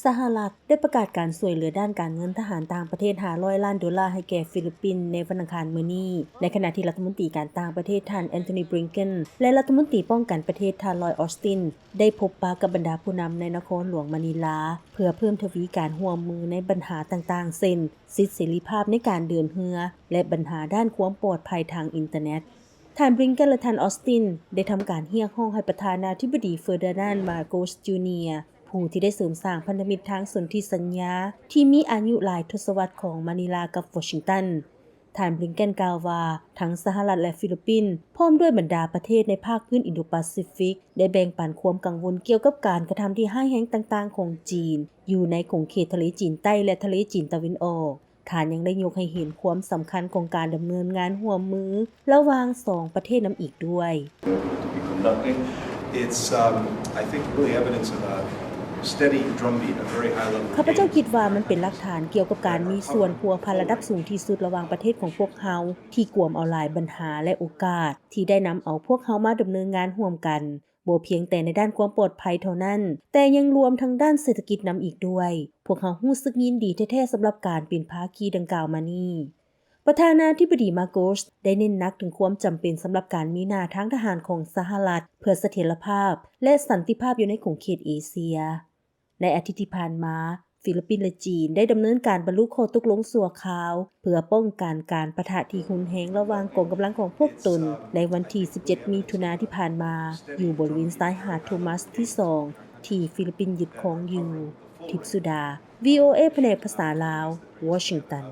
ສະຫະລັດໄດ້ປະກາດການຊ່ວຍເຫຼືອດ້ານການເງິນທະຫານຕ່າງປະເທດຫ້າຮ້ອຍລ້ານໂດລາໃຫ້ແກ່ຟີລິບປິນໃນວັນອັງຄານມື້ນີ້, ໃນຂະນະທີ່ລັດຖະມົນຕີການຕ່າງປະເທດທ່ານ Antony Blinken ແລະລັດຖະມົນຕີປ້ອງກັນປະເທດທ່ານ Lloyd Austin ໄດ້ພົບປະກັບບັນດາຜູ້ນຳໃນນະຄອນຫຼວງມະນີລາ ເພື່ອເພີ່ມທະວີການຮ່ວມມືໃນບັນຫາຕ່າງໆ ເຊັ່ນ ສິດເສລີພາບໃນການເດີນເຮືອ ແລະບັນຫາດ້ານຄວາມປອດໄພທາງອິນເຕີເນັດ. ທ່ານ Blinken ແລະທ່ານ Austin ໄດ້ທຳການຮຽກຮ້ອງໃຫ້ປະທານາທິບໍດີ Ferdinand Marcos Junior ຜູ້ທີ່ໄດ້ເສີມສ້າງພັນທະມິດທາງສົນທິສັນຍາທີ່ມີອາຍຸຫຼາຍທົດສະວັດຂອງມະນີລາກັບວໍຊິງຕັນ. ທ່ານ Blinken ກ່າວວ່າ ທັງສະຫະລັດ ແລະຟີລິບປິນ ພ້ອມດ້ວຍບັນດາປະເທດໃນພາກພື້ນອິນໂດປາຊີຟິກ ໄດ້ແບ່ງປັນຄວາມກັງວົນກ່ຽວກັບການກະທຳທີ່ຮ້າຍແຮງຕ່າງໆຂອງຈີນ ຢູ່ໃນຂົງເຂດທະເລຈີນໃຕ້ ແລະທະເລຈີນຕາເວັນອອກ. ທ່ານຍັງໄດ້ຍົກໃຫ້ເຫັນຄວາມສຳຄັນຂອງການດຳເນີນງານຮ່ວມມືລະຫວ່າງສອງປະເທດນຳອີກດ້ວຍ. It's, um, I think, really evidence of a steady drumbeat, a very high level of ຂ້າພະເຈົ້າຄິດວ່າມັນເປັນຫຼັກຖານກ່ຽວກັບການມີສ່ວນພົວພັນລະດັບສູງທີ່ສຸດລະຫວ່າງປະເທດຂອງພວກເຮົາ ທີ່ກວມເອົາຫຼາຍບັນຫາ ແລະໂອກາດ ທີ່ໄດ້ນຳເອົາພວກເຮົາມາດຳເນີນງານຮ່ວມກັນ. ບໍ່ພຽງແຕ່ໃນດ້ານຄວາມປອດໄພເທົ່ານັ້ນ, ແຕ່ຍັງລວມທັງດ້ານເສດຖະກິດນຳອີກດ້ວຍ. ພວກເຮົາຮູ້ສຶກຍິນດີແທ້ໆສຳລັບການເປັນພາຄີດັ່ງກ່າວມານີ້. ປະທານາທິບໍດີ Marcos ໄດ້ເນັ້ນໜັກເຖິງຄວາມຈຳເປັນສຳລັບການມີໜ້າທາງທະຫານຂອງສະຫະລັດ ເພື່ອສະຖຽນລະພາບ ແລະ ສັນຕິພາບຢູ່ໃນຂົງເຂດເອເຊຍ. ໃນອາທິດທີ່ຜ່ານມາ, ຟີລິບປິນ ແລະ ຈີນ ໄດ້ດຳເນີນການບັນລຸຂໍ້ຕົກລົງຊົ່ວຄາວ ເພື່ອປ້ອງກັນການປະທະທີ່ຮຸນແຮງລະຫວ່າງກອງກຳລັງຂອງພວກຕົນ. ໃນວັນທີສິບເຈັດ ມິຖຸນາທີ່ຜ່ານມາ, ຢູ່ບໍລິເວນຊາຍຫາດໂທມັສທີສອງ ທີ່ຟີລິບປິນຍຶດຄອງຢູ່. ທິບສຸດາ, ວີໂອເອ ພະແນກພາສາລາວ, ວໍຊິງຕັນ.